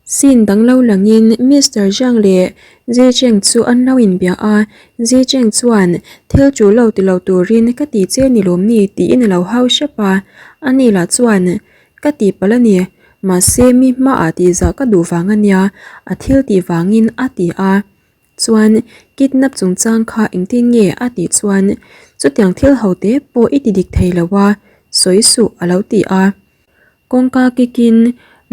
Scene dang lo langin Mister Zhang leh Zi Cheng chu an lo inbia a, Zi Cheng chuan thil chu lo ti lo turin ka ti che ni lawm ni tiin a lo hau hrep a, ani lah chuan ka ti palh a ni, mahse mi hmaah tihzah ka duh vang a nia, a thil tih vangin a ti a. Chuan kidnap chungchang kha engtin nge a tih chuan chutiang thil ho te pawh i ti dik thei lo a, sawi suh a lo ti a. Kawngka kikin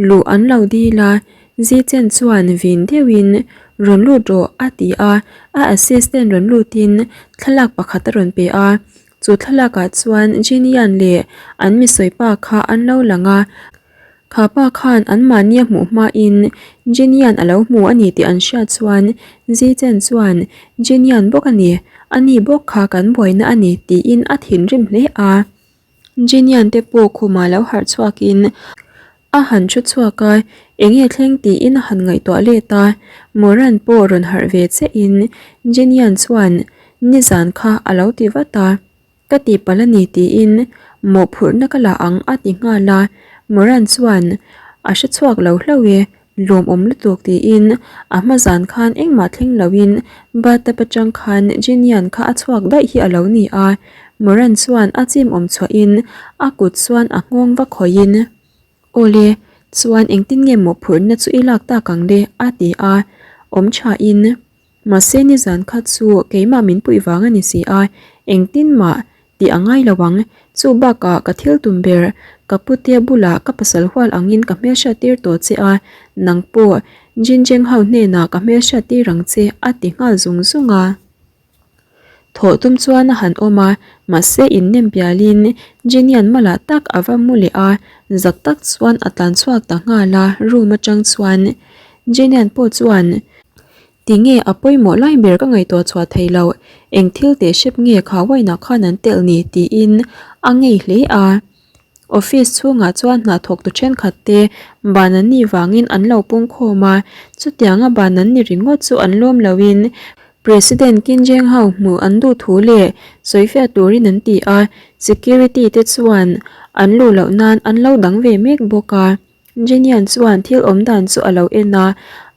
luh an lo dil a, Zichen chuan vin deuhin rawn lut rawh a ti a, a assistant rawn lutin thlalak pakhat a rawn pe a, chu thlalakah chuan Jinian leh an misawipa kha an lo lang a, Kha pa khan anmahni a hmuh hmain Jinian a lo hmu a ni tih an hriat chuan Zichen chuan Jinian bawk a ni, ani bawk kha kan buaina a ni tiin a thinrim hle a. Jinian te pawh khumah lo harh chhuakin a han thu chhuak a, enge thleng tiin a han ngaihtuah let a, Moran pawh rawn harh ve chiahin Jinian chuan nizan kha a lo ti vat a. Ka tihpalh a ni tiin mawhphurhna ka la ang a ti nghal a, Moran chuan a hre chhuak lo hlauh e, lawmawm lutuk tiin a hma zan khan engmah thleng loin bathtub atang khan Genian kha a chhuak daih hi a lo ni a, Moran chuan a chim awm chhuahin a kut chuan a nghawng va khawihin Awle, chuan engtin nge mawhphurhna chu i lak tak ang le a ti a, awm thain. Mahse nizan kha chu keimah min puih vang a ni si a, engtin mah tih a ngai lo ang. Chu bakah ka thil tum ber, ka putea bulah ka pasal hual angin ka hmelhriat tir tawh che a, nang pawh Jinjeng ho hnenah ka hmelhriat tir ang che a ti nghal zung zung a. Thawh tum chuan a han awm a, mahse innem pialin Jinian malah tak a va mu leh a, zak tak chuan a tlan chhuak ta nghal a, room atang chuan Jinian pawh chuan Tinge a pawimawh lai ber ka ngaihtuah chhuah thei lo, eng thil teh hrep nge kha wine ah khan an telh ni tiin a ngei hle a. Office chhungah chuan hna thawk tu thenkhat te ban an nih vangin an lo pung khawm a, chutianga ban an ni ringawt chu an lawm loin President Kim Jeng Ho hmuh an duh thu leh sawifiah turin an ti a, security te chuan an luh loh nan an lo dang ve mek bawk a. Jenian chuan thil awm dan chu a lo en a,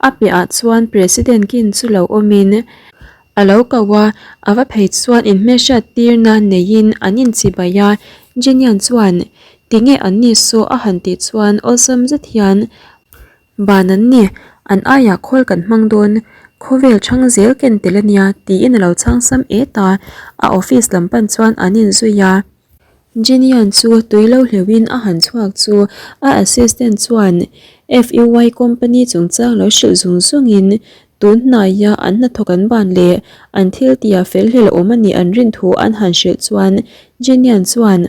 a piahah chuan President Kim chu lo awmin a lo ko a, a va phei chuan inhmelhriat tirna neiin an inchibai a, Jenian chuan tinge an ni saw a han tih chuan awlsam zet hian Ban an ni, an aiah khawl kan hmang dawn, khawvel chhang zel ken tel a nia tiin a lo chhang sam et a, a office lam pan chuan an inzui a. Jenian chu tui lo hleuhin a han chhuak chu a assistant chuan FUY company chungchang lo hrilh zung zungin tun hnaia an hnathawk an ban leh an thil tia fel hlel awm a nih an rin thu an han hrilh chuan Jenian chuan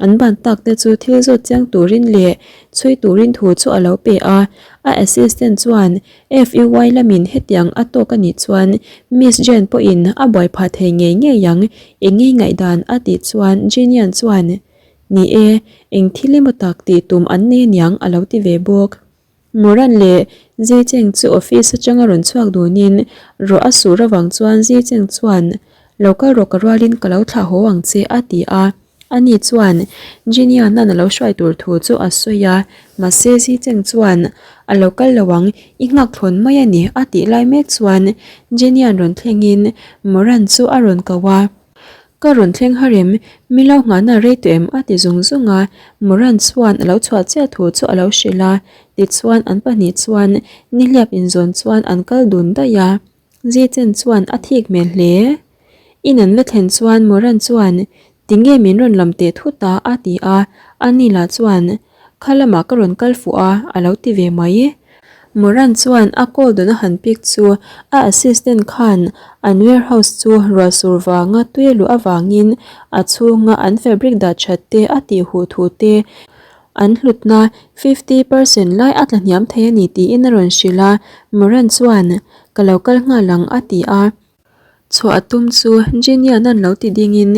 an ban tak te chu thil zawt chiang turin leh chhui turin thu chu a lo pe a, a assistant chuan FUY lamin hetiang a tawk a nih chuan Miss Jane pawhin a buai phah thei ngei ngei ang, eng ngei ngaihdan a tih chuan Jinian chuan Ni e, eng thil emaw tak tih tum an nei aniang a lo ti ve bawk. Moran leh Zi Cheng chu office atanga rawn chhuak dunin ruah a sur avang chuan Zi Cheng chuan Lo kal rawh ka rualin ka lo thlah haw ang che a ti a. Ani chuan Giniana'n a lo hruai tur thu chu a sawi a, mahse Zi Cheng chuan a lo kal lo ang, i nghak thlawn mai a ni a tih lai mek chuan Ginian rawn thlengin Moran chu a rawn ko a. Ka rawn thleng har em? Mi lo nghahna rei tawh em? a ti zung zung a, Moran chuan a lo chhuah chiah thu chu a lo hrilh a, tichuan an pahnih chuan nihliap inzawn chuan an kal dun daih a. Zichen chuan a thik hmel hle. In an va thlen chuan Moran chuan, Tinge min rawn lam teh thut a? a ti a, ani lah chuan, Kha lamah ka rawn kal fuh a, a lo ti ve mai. Moran chuan a call dawn a han pick chu a assistant khan an warehouse chu ruah sur vanga tui a luh avangin a chhunga an fabric dah that te a tih huh thu te an hlutna 50% lai a tla hniam thei a ni tiin a rawn hrilh a, Moran chuan, Ka lo kal nghal ang a ti a. Chhuah a tum chu Genian an lo ti dingin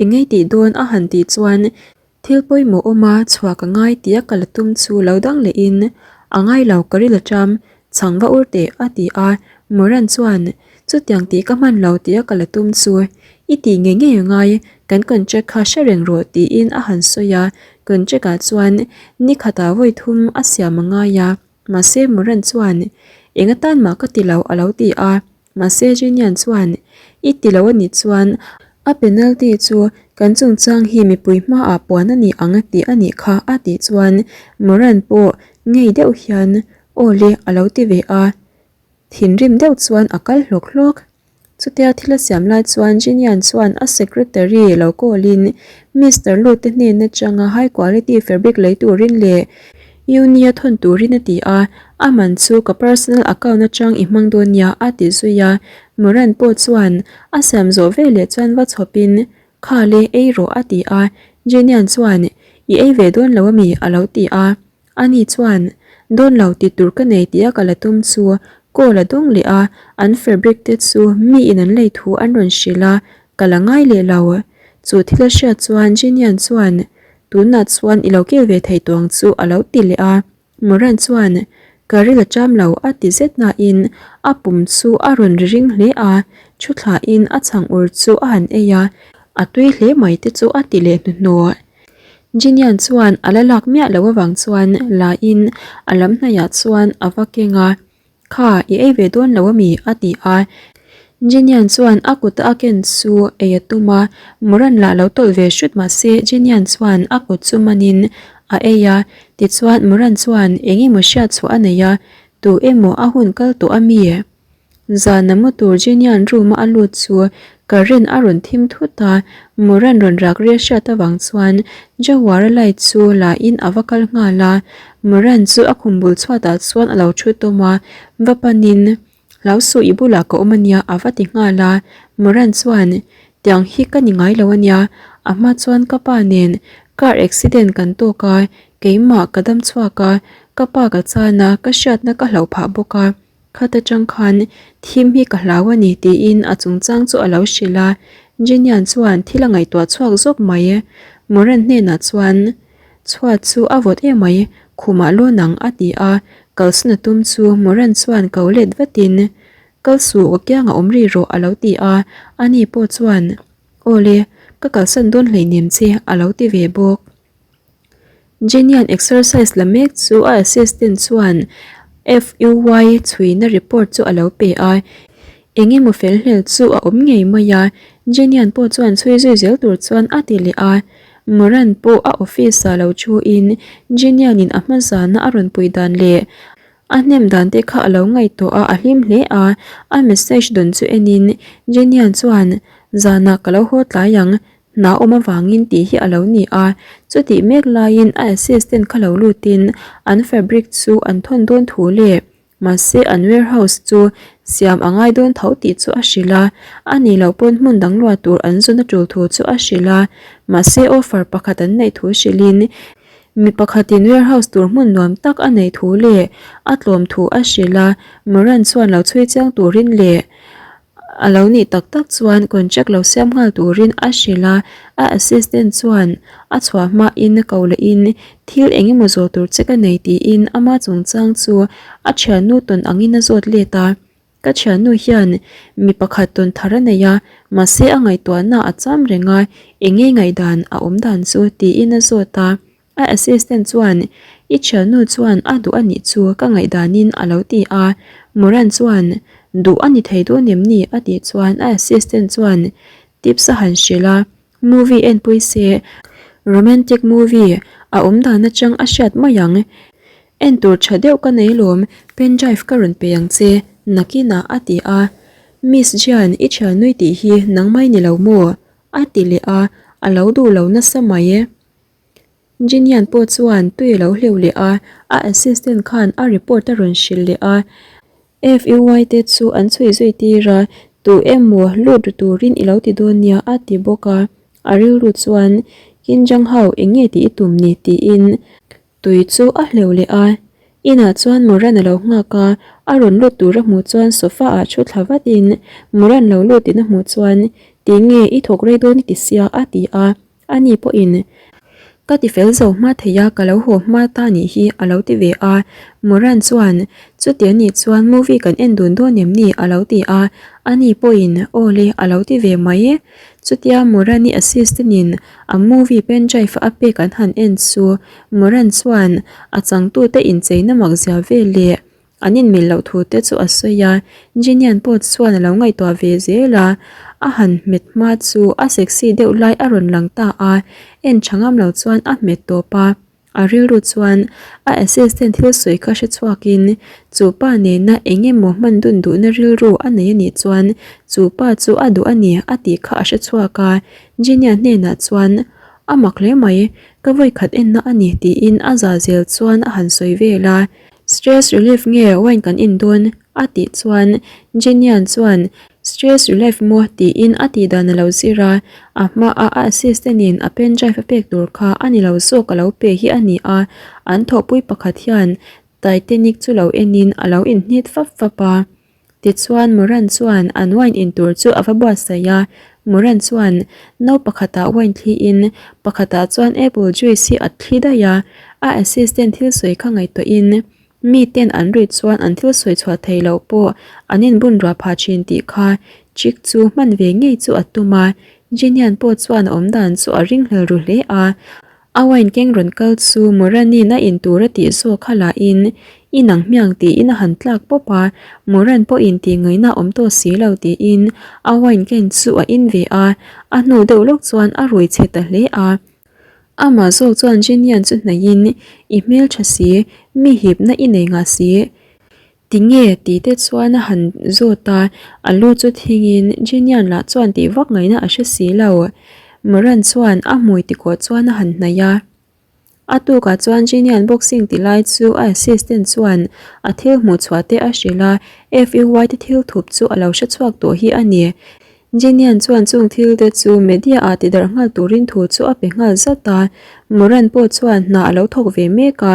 i ngei tih dawn a han tih chuan thil pawimawh awm a chhuah ka ngai tia kal a tum chu lo dang lehin a ngai lo ka ril a ṭam chhang va ur teh a ti a. Moran chuan chutiang tih ka hman lo tia kal a tum chu i tih ngei ngei a ngai kan contract kha hre reng rawh tiin a han sawi a. Contract ah chuan ni khatah vawi thum a siam a ngai a. Mahse Moran chuan, Eng atan mah ka ti lo a lo ti a. Mahse Jinian chuan, I ti lo a nih chuan a penalty chu kan chungchang hi mipui hmaah puan a ni ang tih a nih kha a tih chuan Moran pawh ngei deuh hian, Aw le a lo ti ve a. Thinrim deuh chuan a kal hlawk hlawk. Chutia thil a siam lai chuan Jinian chuan a secretary lo call in Mister Lu te hnen atanga high quality fabric lei turin leh Uni a thawn turin a ti a, a man chu ka personal account atang i hmang dawn nia a ti zui a. Moran pawh chuan a siam zawh veleh chuan va chhawp in Kha le ei rawh a ti a, Jinian chuan I ei ve dawn lo ami a lo ti a. Ani chuan, Dawn lo ti tur ka nei tia ka la tum chu call a dawng leh a, an fabric te chu miin an lei thu an rawn hrilh a, ka la ngai leh lo. Chu thil a hriat chuan Jinian chuan, Tunah chuan i lo kil ve thei tawh ang chu a lo ti leh a. Moran chuan, Ka ril a cham lo a ti zet nain a pum chu a rawn ri ring hle a, thu thlain a chhang ur chu a han ei a, a tui hle mai te chu a ti leh hnuhnawh. Jinian chuan a la lak miah loh avang chuan la in a lam hnaiah chuan a va keng a, Kha, i ei ve dawn lo ami? a ti a. Jinian chuan a kuta a ken chu ei a tum a, Moran lah lo tawlh ve hrut mah se Jinian chuan a kut chu manin a ei a, tichuan Moran chuan eng emaw hriat chhuah a nei a, Tu emaw a hun kal tawh ami? Zana mu tur Jinian room a a lut chu current a rawn thim thut a, Moran rawn rak ri a hriat avang chuan Jawara light chu la in a va kal nghal a, Moran chu a khum bul chhuatah chuan a lo thu tawm a, va panin Hlau suh i bulah ka awm ania a va ti nghal a, Moran chuan Tiang hi ka ni ngai lo ania, a hma chuan ka pa nen car accident kan tawk a, keimah ka dam chhuak a, ka pa ka chan a, ka hriatna ka hlauh phah bawk a. Khat atang khan thim hi ka hlau a ni tiin a chungchang chu a lo hrilh a, Jinian chuan thil a ngaihtuah chhuak zawk mai. Moran hnenah chuan, Chhuat chu a vawt em mai, khumah lawn ang a ti a, kalsan a tum chu Moran chuan ko let vatin, Kal suh ka kiangah awm rih rawh a lo ti a, ani pawh chuan, Aw le, ka kalsan dawn hleinem che a lo ti ve bawk. Jenny-a'n exercise la mek chu a assistant chuan FUY chhuina report chu a lo pe a, eng emaw fel hlel chu a awm ngei mai a, Jenny-a'n pawh chuan chhui zui zel tur chuan a ti leh a. Moran pawh a office-ah lo thuin Jenny-a'n in a hma zana a rawn pui dan leh a hnem dan te kha a lo ngaihtuah a, a hlim hle a, a message dawn chu enin Jenny-a'n chuan, Zanah ka lo haw tlai ang, Hna awm avangin tih hi a lo ni a, chutih mek laiin a assistant kha lo lutin an fabric chu an thawn dawn thu leh mahse an warehouse chu siam a ngai dawn tho tih chu a hrilh a, a nih loh pawn hmun dang luah tur an zawn a tul thu chu a hrilh a, mahse offer pakhat an neih thu hrilhin mi pakhatin warehouse tur hmun nuam tak a neih thu leh a tlawm thu a hrilh a, Moran chuan lo chhui chiang turin leh A lo nih tak tak chuan contract lo siam nghal turin a hrilh a, a assistant chuan a chhuah hmain ko lehin thil eng emaw zawh tur che ka nei tiin ama chungchang chu a thiannu tawn angin a zawt let a. Ka thiannu hian mi pakhat tawn thar a nei a, mahse a ngaihtuahna a cham reng a, eng nge ngaihdan a awm dan chu tiin a zawt a. A assistant chuan, I thiannu chuan a duh a nih chu ka ngaihdanin a lo ti a. Moran chuan, Duh a ni thei dawn em ni? a tih chuan a assistant chuan tips a han hrilh a, Movie enpui se, romantic movie a awm dan atang a hriat mai ang. En tur tha deuh ka nei lawm, pen drive ka rawn pe ang che, nakinah a ti a. Miss Jian, i thiannui tih hi nangmai ni lo maw? a ti leh a, a lo duh lo nasa mai e. Jinian pawh chuan tui a lo hleuh leh a, a assistant khan a report a rawn hrilh leh a. FUY te chu an chhui zui tir a, tu emaw lut ru turin i lo ti dawn nia a ti bawk a. A rilru chuan, Kinjang ho eng nge tih i tum ni? tiin tui chu a hleuh leh a. Inah chuan Moran a lo nghak a, a rawn lut tur a hmuh chuan sofa ah thu thla vatin Moran lo lut in a hmuh chuan, Tinge i thawk rei dawn i ti sia a ti a. Ani pawhin, Ka ti fel zo hma thei a, ka lo haw hma ta nih hi, a lo ti ve a. Moran chuan, Chuti a nih chuan movie kan en dun dawn em ni? a lo ti a. Ani pawhin, Aw le, a lo ti ve mai. Chutia Moran-i assistant-in a movie pen drive a pek an han en chu Moran chuan a changtute incheina mak zia vel leh an inmil loh thu te chu a sawi a, Genian pawh chuan a lo ngaihtuah ve zel a, a han hmet hma chu a sexy deuh lai a rawn lang ta a, en tha ngam lo chuan a hmet tawp a. A rilru chuan a assistant thil sawi kha hre chhuakin chu pa nena eng emaw hman dun duhna rilru a nei a nih chuan chu pa chu a duh a ni a tih kha a hre chhuak a, Genia hnenah chuan A mak hle mai, ka vawikhat enna a ni tiin a za zel chuan a han sawi vel a. Stress relief nge wine kan in dawn? a tih chuan Genian chuan Stress relief maw tiin a tih dan a lo zir a, a hmaa a assistant in a pen drive a pek tur kha a ni lo zawk a lo pe hi a ni a, an thawhpui pakhat hian Titanic chu lo enin a lo inhnit fap fap a. Tichuan Moran chuan an wine in tur chu a va buatsaih a, Moran chuan no pakhatah wine thli in pakhatah chuan apple juice hi a thli daih a, a assistant thil sawi kha ngaihtuahin Mi ten an rit chuan an thil sawi chhuah thei loh pawh an inbun ruah phah thin tih kha Chick chu hman ve ngei chu a tum a, Genian pawh chuan a awmdan chu a ringhlel ru hle a. A wine keng rawn kal chu Moranin a in tur a tih zawk kha lahin i nang hmiang tiin a han tlak pawp a, Moran pawhin tih ngaihna a awm tawh si lo tiin a wine ken chu a in ve a, a hnu deuh lawk chuan a rui chhe ta hle a. Amah zawk chuan Genian chu hnaihin, I hmeltha si, mi hipna i nei ngah si. Tinge? tih te chuan a han zawt a, a lu chu thingin Genian lah chuan tih vak ngaihna a hre si lo. Moran chuan a hmui tikawh chuan a han hnaih a. A tukah chuan Genian boxing ti lai chu a assistant chuan a thil hmuh chhuah te a hrilh a, FUY te thil thup chu a lo hre chhuak tawh hi a ni. Genian chuan chung thil te chu media ah ti darh nghal turin thu chu a pe nghal zat a, Moran pawh chuan hna a lo thawk ve mek a,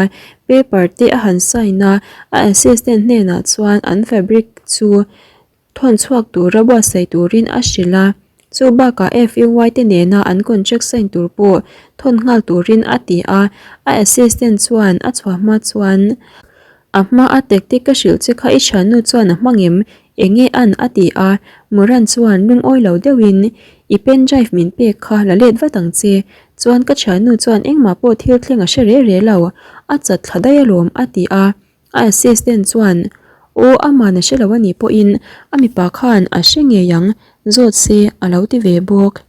paper te a han sign a, a assistant hnenah chuan an fabric chu thawn chhuak tura buatsaih turin a hrilh a, chu bakah FUY te nena an contract sign tur pawh thawn nghal turin a ti a, a assistant chuan a chhuah hma chuan a hma a tactic ka hrilh che kha i thiannu chuan a hmang em Enge an a ti a, Moran chuan lungawi lo deuhin, I pen drive min pek kha la let vat ang che, chuan ka thiannu chuan engmah pawh thil thleng a hre re re lo, a chat thla daih alawm a ti a, a assistant chuan, Aw aman a hre lo anih pawhin a mipa khan a hre ngei ang, zawt se a lo ti ve bawk.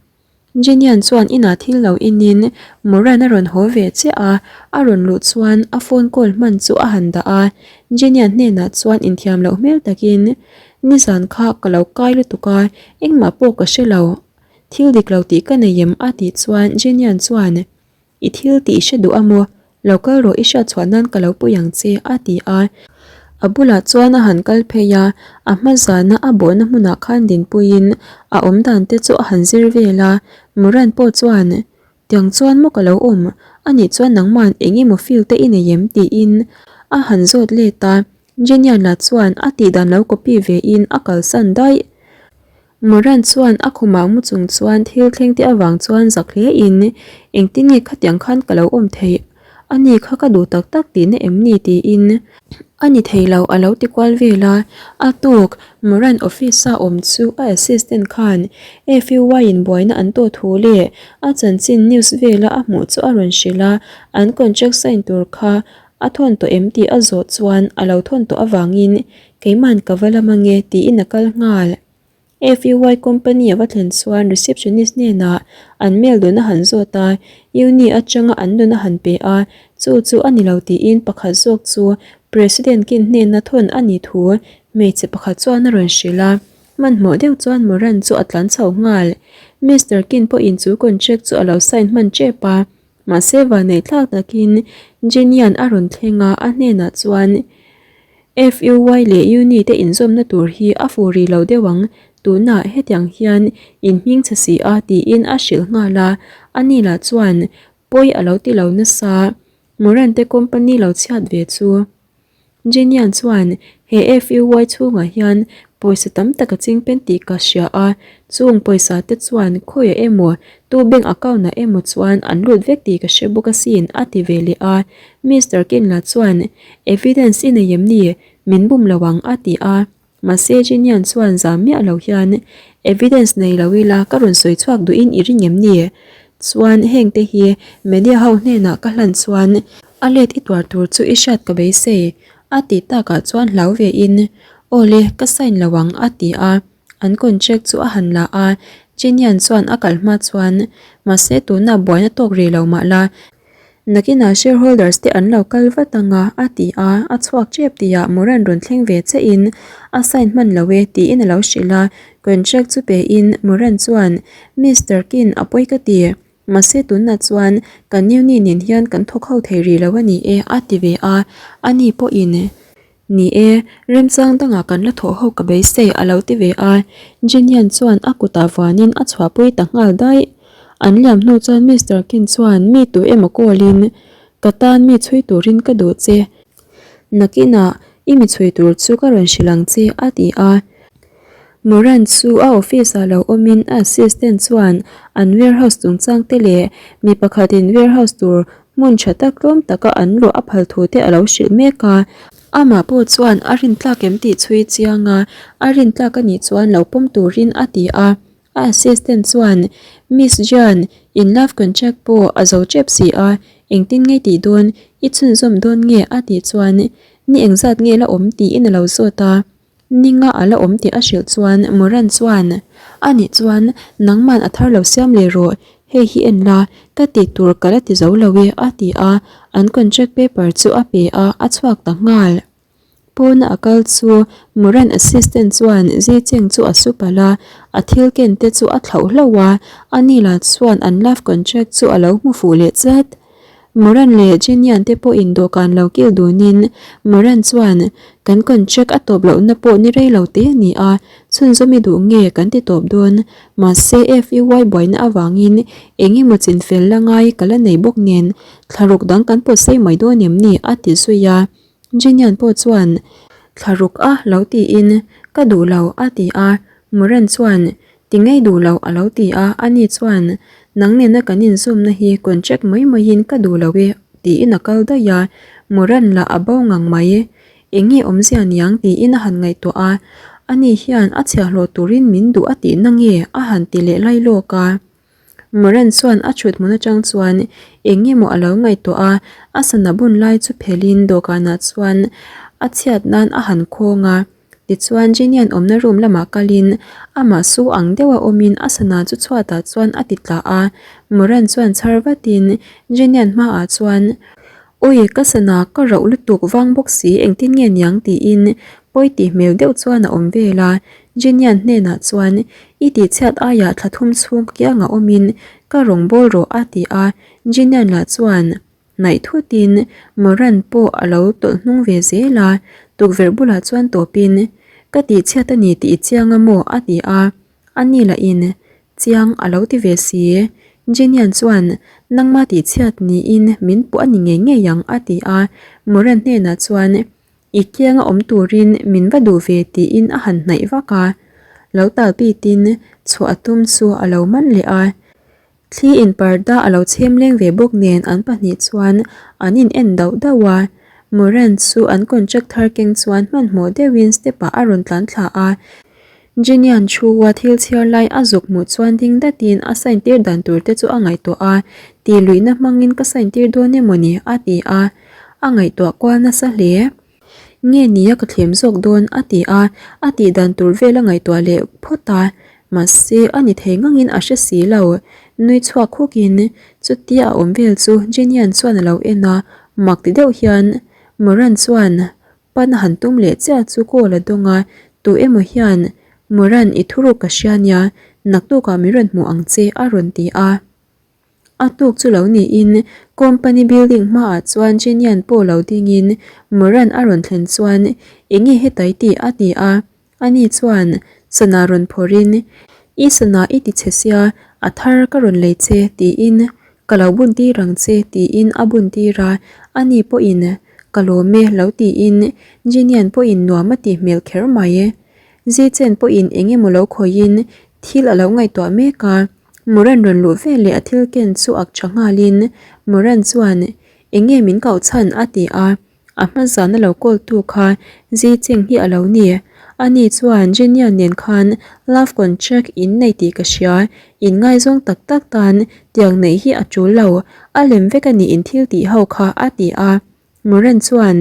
Genian chuan inah thil lo inin Moran a rawn haw ve chiah a, a rawn luh chuan a phone call hman chu a han dah a, Genian hnenah chuan inthiam loh hmel takin, Nizan kha ka lo kai lutuk a, engmah pawh ka hre lo, thil dik lo tih ka nei em? a tih chuan Genian chuan, I thil tih i hre duh a maw? Lo kal rawh i hriat chhuah nan ka lo pui ang che a ti a. A bulah chuan a han kal phei a, a hma zana a bawhna hmunah khan dinpuiin a awm dan te chu a han zir vel a. Moran pawh chuan, Tiang chuan maw ka lo awm? Anih chuan nangman eng emaw feel te i nei em? tiin a han zawt let a. Genian lah chuan a tih dan lo copy ve in a kalsan daih. Moran chuan a khumah mu chung chuan thil thleng te avang chuan zak hle in, Engtin nge khatiang khan ka lo awm theih? A ni kha ka duh tak tak tihna em ni? tiin a ni thei lo a lo ti kual vel a. A tuk, Moran office a awm chu a assistant khan FUY in buaina an tawh thu leh a chanchin news vela a hmuh chu a rawn hrilh a, an contract sign tur kha a thawn tawh em tih a zawh chuan a lo thawn tawh avangin Keiman ka va lam ange tiin a kal nghal. FUY company a va thlen chuan receptionist hnenah an mail dun a han zawt a, Uni atanga an dun a han pe a, chu chu a ni lo tiin pakhat zawk chu President kin hnena thawn a nih thu hmeichhe pakhat chuan a rawn hrilh a. Hmanhmawh deuh chuan Moran chu a tlan chho nghal. Mister Kin pawhin chu contract chu a lo sign hman tep a. Mahse vanneih thlak takin Genian a rawn thleng a, a hnenah chuan FUY leh Uni te inzawmna tur hi a fu rih lo deuh ang, tunah hetiang hian in hming chhe si a tiin a hrilh nghal a, ani lah chuan pawi a lo ti lo nasa, Moran te company lo chhiat ve chu. Genian chuan, He FUY chhungah hian pawisa tam tak a ching pen tih ka hria a, chung pawisa te chuan khawiah emaw, tu bank account ah emaw chuan an lut vek tih ka hre bawk asin, a ti ve leh a. Mister Kinla chuan, Evidence i nei em ni? Min bum lo ang, a ti a. Mahse Genian chuan zam miah lo hian, Evidence nei lo ila ka rawn sawi chhuak duhin i ring em ni? Chuan heng te hi media ho hnenah ka hlan chuan a let i tuar tur chu i hriat ka beisei a tih takah chuan hlau ve in Aw le, ka sign lo ang a ti a, an contract chu a han la a, Jenian chuan a kal hma chuan mahse tunah buaina tawk rih lo mah la, Nakinah shareholders te an lo kal vat ang a, a ti a, a chhuak tep tihah Moran rawn thleng ve che in a sign hman lo e tiin a lo hrilh a, contract chu pe in Moran chuan Mister Kin a pawi ka ti, mahse tunah chuan kan Newni nen hian kan thawk ho thei rih lo a ni e a ti ve a, ani pawhin Ni e, remchang dangah kan la thawh ho ka beisei a lo ti ve a, Jenian chuan a kutah vuanin a chhuahpui ta nghal daih. An liam hnu chuan Mister Kin chuan mi tu emaw call in, Ka tan mi chhui turin ka duh che. Nakinah i mi chhui tur chu ka rawn hrilh ang che a ti a. Moran chu a office ah lo awmin a assistant chuan an warehouse chungchang te leh mi pakhatin warehouse tur hmun tha tak tlawm taka an luah a phal thu te a lo hrilh mek a. Amah pawh chuan a rintlak em tih chhui chiang a, a rintlak a nih chuan lo pawm turin a ti a. A assistant chuan Miss Jian, in love contract pawh a zo tep si a, engtin nge tih dawn, i chhunzawm dawn nge a tih chuan ni engzat nge la awm tiin a lo zawt a. Ninga a la awm tih a hrilh chuan Moran chuan, A nih chuan nangman a thar lo siam leh rawh, hei hi en la, ka tih tur ka la ti zo lo e a ti a, an contract paper chu a pe a, a chhuak ta nghal. Pawna a kal chu Moran assistant chuan Zicheng chu a su palh a, a thil ken te chu a thlauh hlauh a, ani lah chuan an love contract chu a lo hmu fuh leh chat. Moran leh Jenian te pawhin dawhkan lo kil dunin Moran chuan, Kan contract a tawp lohna pawh ni rei lo te a ni a, chhunzawm i duh nge kan ti tawp dawn. Mahse FUY buaina avangin eng emaw chinfel la ngai ka la nei bawk nen thlaruk dang kan pawt sei mai dawn em ni a ti zui a. Jenian pawh chuan, Thlaruk a lo tiin ka duh lo a ti a. Moran chuan, Ti ngei duh loh a lo ti a, ani chuan, Nang nena kan inzawmna hi contract mai maiin ka duh lo e tiin a kal daih a, Moran lah a bo ngang mai. Eng nge awmzia niang tiin a han ngaihtuah a, ani hian a chhiahhlawh turin min duh a tihna nge a han ti leh lai lawk a. Moran chuan a thut hmun atang chuan eng nge maw a lo ngaihtuah a, a sana bun lai chu phelhin dawhkanah chuan a chhiat nan a han khawng a. Tichuan Jenian awmna room lamah kalin amah su ang deuha awmin a sana chu chhuatah chuan a ti tla a. Moran chuan chhar vatin Jenian hmaah chuan, Ui, ka sana ka rauh lutuk vang bawk si engtin nge niang tiin pawi tih hmel deuh chuan a awm vel a. Jenian hnenah chuan, I tihchhiat aiah thla thum chhung kiangah awmin ka rawn bawl rawh a ti a. Jenian lah chuan, Hnaih thutin Moran pawh a lo tawlh hnung ve zel a, tukverh bulah chuan tawpin, Ka tihchhiat a ni tih i chiang a maw? a ti a, ani lahin, Chiang a lo ti ve si. Jenian chuan, Nangma tihchhiat niin min puh a ni ngei ngei ang a ti a, Moran hnenah chuan, I kianga awm turin min va duh ve tiin a han hnaih vak a, lo tal pitin chhuah a tum chu a lo man leh a. Thli in parda a lo chhem leng ve bawk nen an pahnih chuan an in en dauh dauh a. Moran chu an contract thar keng chuan hmanhmawh deuhin step ah a rawn tlan thla a. Jenian thu a thil chhiar lai a zuk hmuh chuan ding datin a sign tir dan tur te chu a ngaihtuah a, tih luihna hmangin ka sign tir dawn emaw ni a ti a, a ngaihtuah kual nasa hle. Nge nia ka thlem zawk dawn a ti a, a tih dan tur vel a ngaihtuah leh phawt a, mahse a ni thei ngangin a hre si lo. Nui chhuak khukin chutia a awm vel chu Jenian chuan a lo en a, mak ti deuh hian Moran chuan pan a han tum leh chiah chu call a dawng a, tu emaw hian Moran i thuruk ka hria nia, naktukah min rawn hmuh ang che a rawn ti a. A tuk chu lo niin company building hmaah chuan Jenian pawh lo dingin Moran a rawn thlen chuan enge hetai tih a ti a, ani chuan sana rawn phawrhin I sana i ti chhe sia a thar ka rawn lei che tiin ka lo bun tir ang che tiin a bun tir a, ani pawhin ka lawm e lo tiin Jenian pawhin nuam a tih hmel kher mai. Zichen pawhin eng emaw lo khawihin thil a lo ngaihtuah mek a. Moran rawn luh vel leh a thil ken chu ak tha nghalin Moran chuan, Eng nge min kauh chhan? a ti a. A hma zana lo call tu kha Zi Cheng hi a lo ni. Ani chuan Jenian nen khan love contract in nei tih ka hria, in ngaizawng tak tak tan tiang neih hi a tul lo, a lem vek a nih in thil tih ho kha a ti a. Moran chuan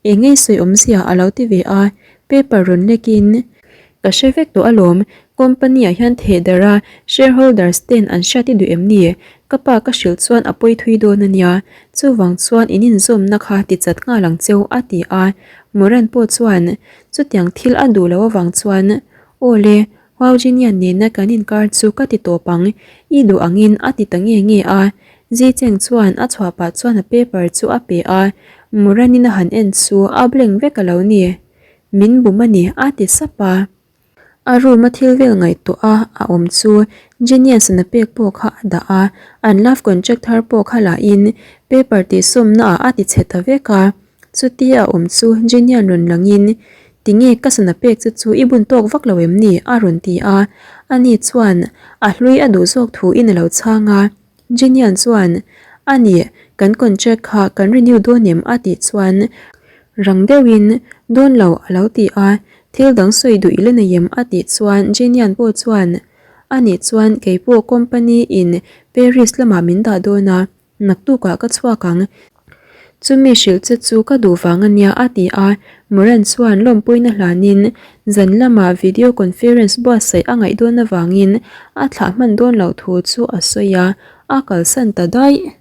eng ngei sawi awmzia a lo ti ve a, paper rawn lek in ka hre vek tawh alawm, company ah hian theh darh a shareholders ten an hriat i duh em ni? Ka pa ka hrilh chuan a pawi thui dawn a nia, chuvang chuan in inzawmna kha ti chat nghal ang cheu a ti a, Moran pawh chuan chutiang thil a duh loh avang chuan Aw le, Huaujinian nena kan inkar chu ka ti tawp ang, i duh angin a ti ta nge nge a. Zicheng chuan a chhuah pah chuan a paper chu a pe a, Moranin a han en chu a blank vek a lo ni. Min bum a ni a ti sap a. A room a thil vel ngaihtuah a a awm chu Genius in a pek pawh kha a dah a, an love contract thar pawh kha la in paper tihsawmna ah a ti chhe ta vek a. Chutia a awm chu Genian rawn langin, Tinge ka sana pek che chu i bun tawk vak lo em ni? a rawn ti a. Ani chuan a hlui a duh zawk thu in a lo chhang a. Genian chuan, A nih, kan contract kha kan renew dawn em? a tih chuan rang deuhin, Dawn lo a lo ti a. Thil dang sawi duh i la nei em? a tih chuan Genian pawh chuan, A nih chuan keipawh company in Paris lamah min dah dawn a. Naktukah ka chhuak ang. Chumi hrilh che chu ka duh vang a nia a ti a, Moran chuan lawmpuina hlanin zan lamah video conference buatsaih a ngaih dawn avangin a thlah hman dawn loh thu chu a sawi a, a kalsan ta daih.